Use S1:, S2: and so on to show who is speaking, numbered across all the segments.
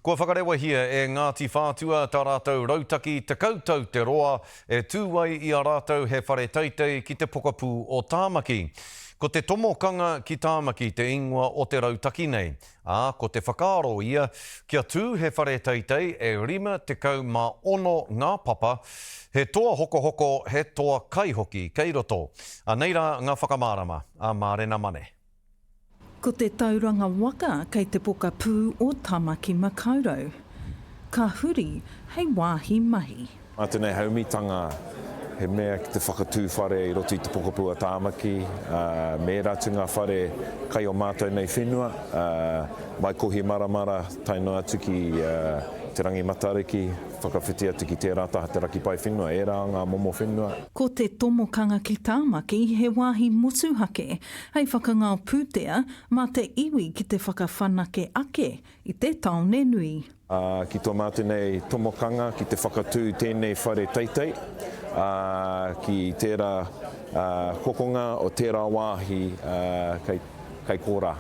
S1: Kua whakarewahia e Ngāti Whātua tā rātou rautaki 10 tau te roa e tū ai i a rātou he whare teitei ki te pokapū o Tāmaki. Ko te Tomokanga ki Tāmaki te ingoa o te rautaki nei, ā, ko te whakaaro ia kia tū he whare teitei e 56 ngā papa, he toa hokohoko, he toa kai hoki kei roto. Anei rā ngā whakamārama a Mārena Mane.
S2: Ko te tauranga waka kei te pokapū o Tamaki Makaurau. Ka huri hei wāhi mahi.
S3: Mā tēnei haumitanga he mea ki te whakatū whare i roto i te pokapū a Tāmaki, ā, me ērā atu ngā whare kai o mātou nei whenua, ā, mai Kohimaramara tae noa atu ki Te Rangi Matariki, whakawhiti atu ki tērā taha te raki pae whenua, ērā ngā momo whenua.
S2: Ko te tomokanga ki Tāmaki he wāhi motuhake hei whakangao pūtea mā te iwi ki te whakawhanake ake i te tāone nui.
S3: Ā, ki tō mātou nei tomokanga ki te whakatū tēnei whare teitei, ā, ki tērā kokonga o tērā wāhi, ā, kei, kei kōrā.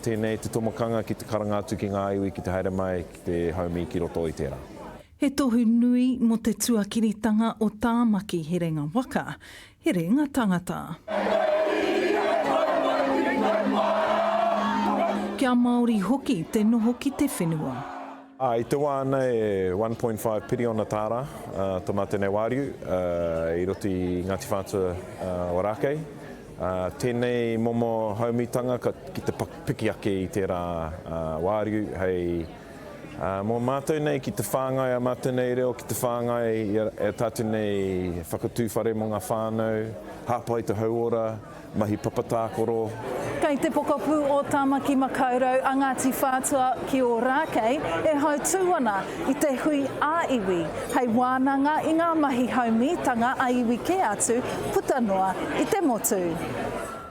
S3: Tēnei te tomokanga ki te karanga atu ki ngā iwi ki te haere mai, ki te haumi ki roto i tērā.
S2: He tohu nui mō te tuakiritanga o Tāmaki Herenga Waka, Herenga Tangata. Kia Māori hoki te noho ki te whenua.
S3: Ā, i te wā nei e 1.5 piriona tāra tō mātou nei wāriu i roto i Ngāti Whātua o Rākei. Tēnei momo haumitanga ka ki te piki ake i tērā wāriu hei mō mātou nei ki te whāngai a mātou nei reo, ki te whāngai i a tātou nei whakatū whare mō ngā whānau, hāpai te hauora, mahi papa tākaro.
S2: Kei te pokapū o Tāmaki Makaurau a Ngāti Whātua ki Ōrākei e hautū ana i te hui ā-iwi hei wānanga i ngā mahi haumītanga a-iwi kē atu puta noa i te motu.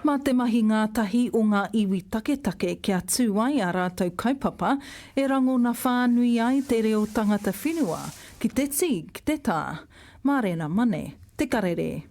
S2: Mā te mahi ngātahi o ngā iwi taketake kia tū ai ā rātou kaupapa e rangona whānui ai te reo tangata whenua ki te tī, ki te tā. Mārena Mane, Te Karere.